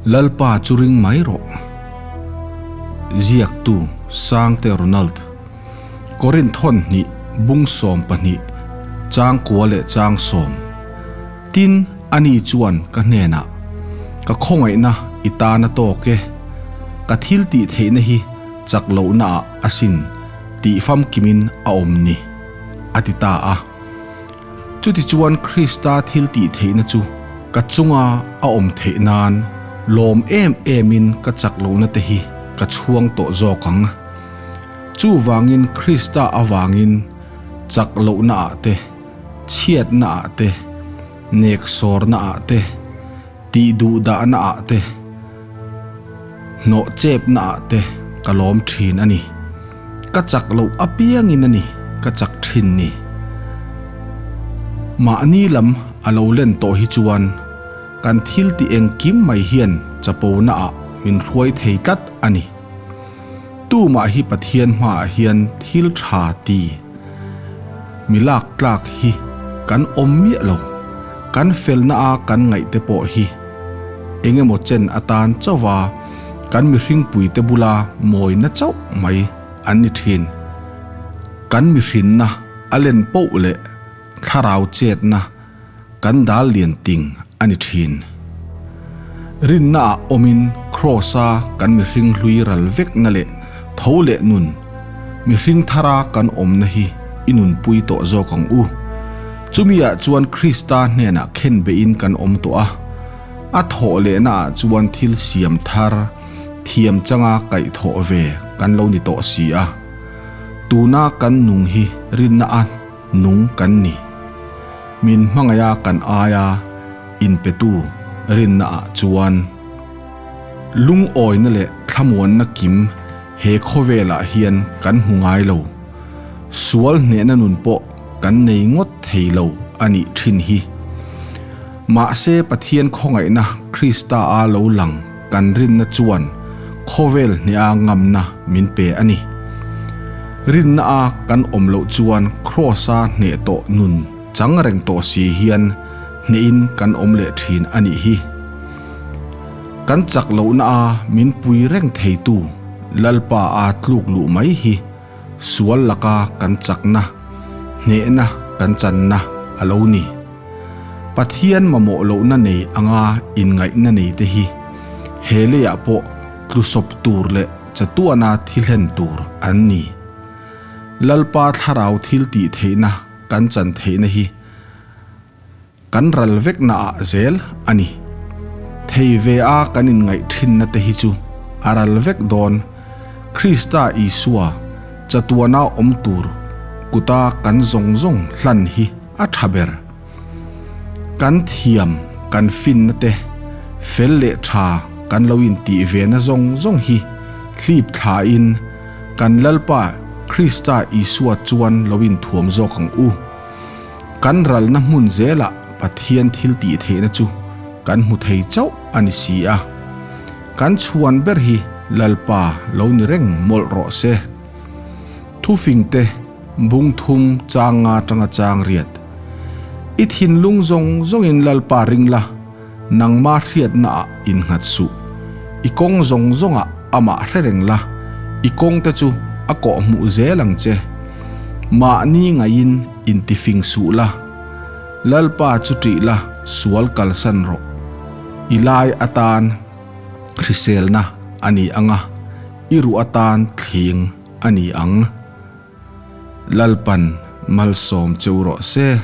Lalpa chu ring mai rawh. Ziaktu Sangte Ronald. Korinth thawn hnih bung 12 chang kua leh chang sawm. Tin, ani chuan ka hnenah, Ka khawngaihna i tan a tawk e. Ka thil tih theihna hi chak lohnaah asin tih famkimin a awm ni, a ti ta a. Chutichuan Krista thil tih theihna chu ka chunga a awm theih nan lawm em emin ka chak lohna te hi ka chhuang tawh zawk ang. Chuvangin Krista avangin chak lohna ah te, chhiatna ah te, neksawrna ah te, tih duhdahna ah te, hnawh chepna ah te ka lawm thin a ni. Ka chak loh apiangin a ni ka chak thin ni. Mahni lam a lo len tawh hi chuan kan thil tih engkim mai hian chapona ah min hruai thei tlat a ni. Tumah hi Pathian hmaah hian thil tha ti mi lak tlak hi kan awm miah lo. Kan felna a kan ngaih te pawh hi eng emaw chen atan chauha kan mihringpuite bula mawina chauh mai an ni thin. Kan mihrinna a len poh leh thlarau chetna kan dal lian ting a ni thin. Rinnaah awmin Kraws-a kan mihring hlui ral vekna leh tho leh nun mihring thara kan awmna hi i nunpui tawh zawk ang u. Chumiah chuan Krista hnenah khen beihin kan awm tawh a, a thawh lehnaah chuan thil siam thar thiam changa kaihthawh ve kan lo ni tawh si a. Tuna kan nung hi rinna a nung kan ni. Min hmangaih a kan aia inpetu rinna ah chuan lungawina leh thlamuanna kim he khawvel ah hian kan hmu ngai lo. Sual hnehna nun pawh kan nei ngawt thei lo a nih thin hi. Mahse Pathian khawngaihna Krista a lo lang kan rinna chuan khawvel hneha ngamna min pe a ni. Rinna a kan awm loh chuan Kraws-a hneh tawh nun chang reng tawh si hian hnehin kan awm leh thin a nih hi. Kan chak lohna a min pui reng theitu Lalpa a tluk luh mai hi sual laka kan chakna, hnehna kan channa a lo ni. Pathian mamawh lohna nei anga inngaihna nei te hi he leiah pawh tlusawp tur leh chatuana thilhen tur an ni. Lalpa thlarau thil tih theihna kan chan theihna hi kan ral vekna ah zel a ni. Thei ve a kan inngaih thinna te hi chu a ral vek dawn. Krista Isua chatuana awm tur kuta kan zawng zawng hlan hi a tha ber. Kan thiam, kan finna te, fel leh tha kan lo intih ve na zawng zawng hi hlip thlain kan Lalpa Krista Isua chuan lo inthuam zawk ang u. Kan ralna hmun zelah Pathian thil tih theihna chu kan hmu thei chauh a ni si a. Kan chhuan ber hi Lalpa lo ni reng mawlh rawh se. Thufingte bung thum chang nga tanga chang riat. I thinlung zawng zawngin Lalpa ring la, nangma hriatnaah innghat suh. I kawng zawng zawngah amah hre reng la, i kawngte chu a kawhhmuh zel ang che. Mahni ngaihin intifing suh la, Lalpa chu ṭih la, sual kalsan rawh. I lai atan hriselna a ni ang a, i ruh atan thling a ni ang. Lalpan malsawm cheu rawh se.